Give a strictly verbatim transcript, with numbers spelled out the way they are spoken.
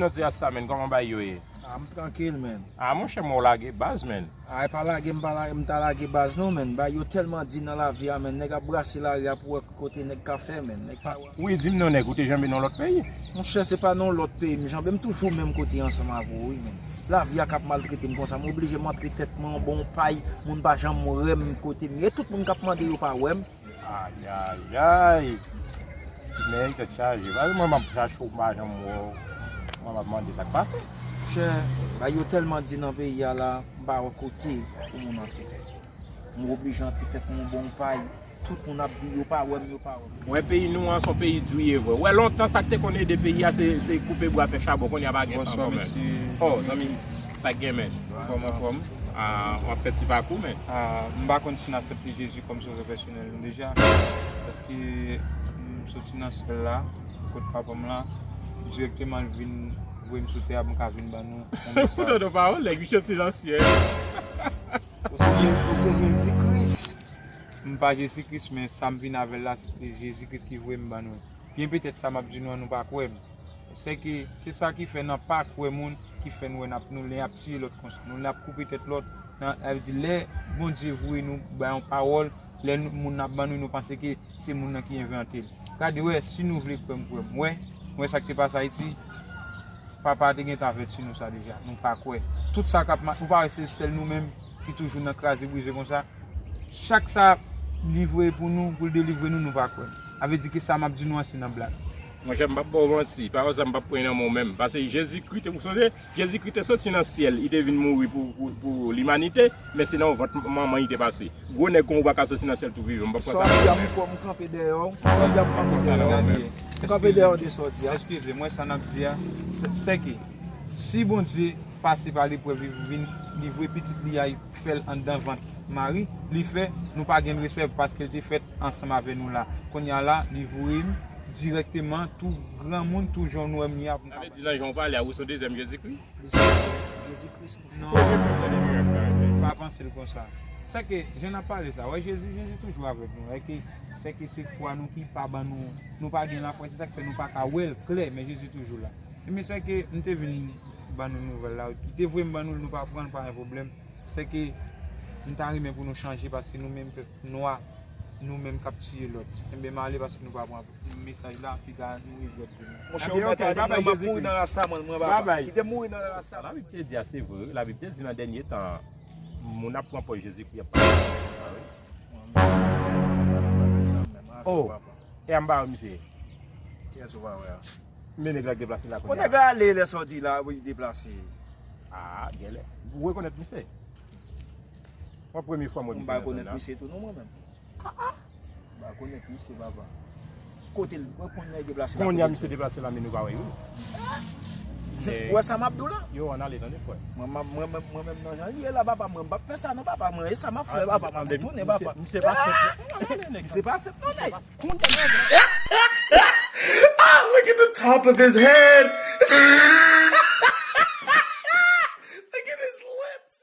Kote Rasta, menn, kòman bagay yo ye? Ah, m trankil, menn. Ah, monchè, men w lage baz, menn. Ah, e pa lage, m pa lage, m ta lage baz, non, menn. Bagay yo tèlman di nan lavi a, menn. Nèg ap brase lari a pou wè kote nèg ka fè, menn. Nèg pa wè. Wi, di m non, nèg, ou te janbe nan lòt peyi? Monchè, se pa nan lòt peyi m janbe, m toujou menm kote ansanm avè w, wi, menn. Lavi a k ap maltrete m konsa, m oblije m antre tèt mwen anba yon pay, moun pa janm wè m kote m ye. Tout moun k ap mande yo pa wè m. Ayayay! Ti nèg, tèt chaje. Paske mwen, m ap chache w, m pa janm wè w. Mwen, m ap mande sa k pase. Monchè, bagay yo tèlman di nan peyi a la, m pa wè kote pou moun antre tèt yo. M oblije antre tèt mwen anba yon pay. Tout moun ap di yo pa wè m, yo pa wè m. Wè, peyi nou an se yon peyi di wi, e vre. Wè, lontan sa k te konn ede peyi a, se, se koupe bwa, fè chabon. Kounye a pa gen sa ankò, menn. Bonswa, mesye. Oh, zanmi, sa k gen, menn? Anfòm, anfòm. Ah, w ap fè ti pakou, menn. Ah, m pa konn si n aksepte Jezi kòm sovè pèsonèl nou deja. Paske m soti nan syèl la, kot papa m la, dirèkteman l vin voye m sou tè a pou m ka vin ban nou yon mesaj. Pou tande pawòl, nèg, li soti nan syèl. Ou se, ou se Jezi Kris. M pa Jezi Kris, men sa m vin avè l la, se Jezi Kris ki voye m ban nou. Byen petèt sa m ap di nou an, nou pa kwè m. Sèke se sa ki fè nan pa kwè moun ki fè n wè n ap, nou lè ap tiye lòt konsa. Nou lè ap koupe tèt lòt. Nan, sa vle di, lè Bondye voye nou bay yon pawòl, lè nou, moun ap ban nou, nou panse ke se moun nan ki envante l. Gade, wè, si nou vle kwè m, kwè m. Wè, wè sa k te pase Ayiti. Papa te gentan avèti nou sa deja. Nou pa kwè. Tout sa k ap ma-, ou pa wè se sèl nou menm ki toujou nan kraze brize konsa. Chak sa li voye pou nou, pou l delivre nou, nou pa kwè. Sa vle di ke sa m ap di nou an, se nan blag. Monchè, m p ap ba w manti. Pawòl sa, m p ap pran nan men w menm. Paske Jezikri te, ou sonje, Jezikri te soti nan syèl, li te vin mouri pou, pou, pou limanite, men se nan yon vant manman li te pase. Gwo nèg kon ou pa ka soti nan syèl tou vivan, m p ap pran sa nan men w menm. Sa w di a, m kanpe dèyè w. Sa w di a, m kanpe dèyè w. M kanpe dèyè w de sa w di a. Eskize mwen, sa n ap di a, se, se ke si Bondye pase pa leprèv, li vin livre pitit li a, li fè l anndan vant Mari, li fè nou pa gen respè paske l te fèt ansanm avè nou la. Kounye a la, li voye m dirèkteman, tou granmoun, tou jan nou wè m ye a pou m ka. Sa vle di nan jan w pale a, ou se yon dezyèm Jezikri? Li se Jezikri. Non. Kote fè w tande mirak sa yo? M pa panse l konsa. Sèke, jan n ap pale sa, wè Jezi, Jezi toujou avèk nou. Sèke, sèke se fwa nou ki pa ban nou, nou pa gen lafwa, se sa k fè nou pa ka wè l klè, men Jezi toujou la. Ebyen, sèke m te vin ban nou nouvèl la, li te voye m ban nou l, nou pa pran l, pa gen pwoblèm. Sèke m ta renmen pou nou chanje, paske nou menm pèp nwa, nou menm k ap tiye lòt. Ebyen, m ale paske nou pa pran mesaj la, piga nou regrèt vini. Monchè, ou mèt ale, mwen, m ap mouri nan rasta, mwen, mwen, papa. Kite m mouri nan rasta. Sa Labib te di a, se vre wi. Labib te di nan dènye tan, moun ap pran pòz Jezikri, y ap pale konsa wi. Oh, e a m pa wè misye. Kiyès ou pa wè a? Men nèg la k deplase la kounye a. Bon, nèg la ale, lè sa w di la, wi, deplase. Ah, genlè. Ou rekonèt misye? Mwen premye fwa m wè misye nan zòn nan. M pa rekonèt misye tou non, mwen menm. Ah, ah. M pa rekonèt misye, papa. Kote l, mwen konn nèg deplase la, kote l soti. Kounye a misye deplase la, men nou pa wè yo. Ou wè sa m ap di w la? Yo, ann ale, tande, frè. Mwen, mwen, mwen, mwen menm nan jan l ye la, papa, mwen m p ap fè sa non, papa, mwen, e sa m ap fè, papa, m ap retounen, papa. Misye pa senp non, nèg. Misye pa senp non, nèg. Ah, look at the top of his head. Look at his lips.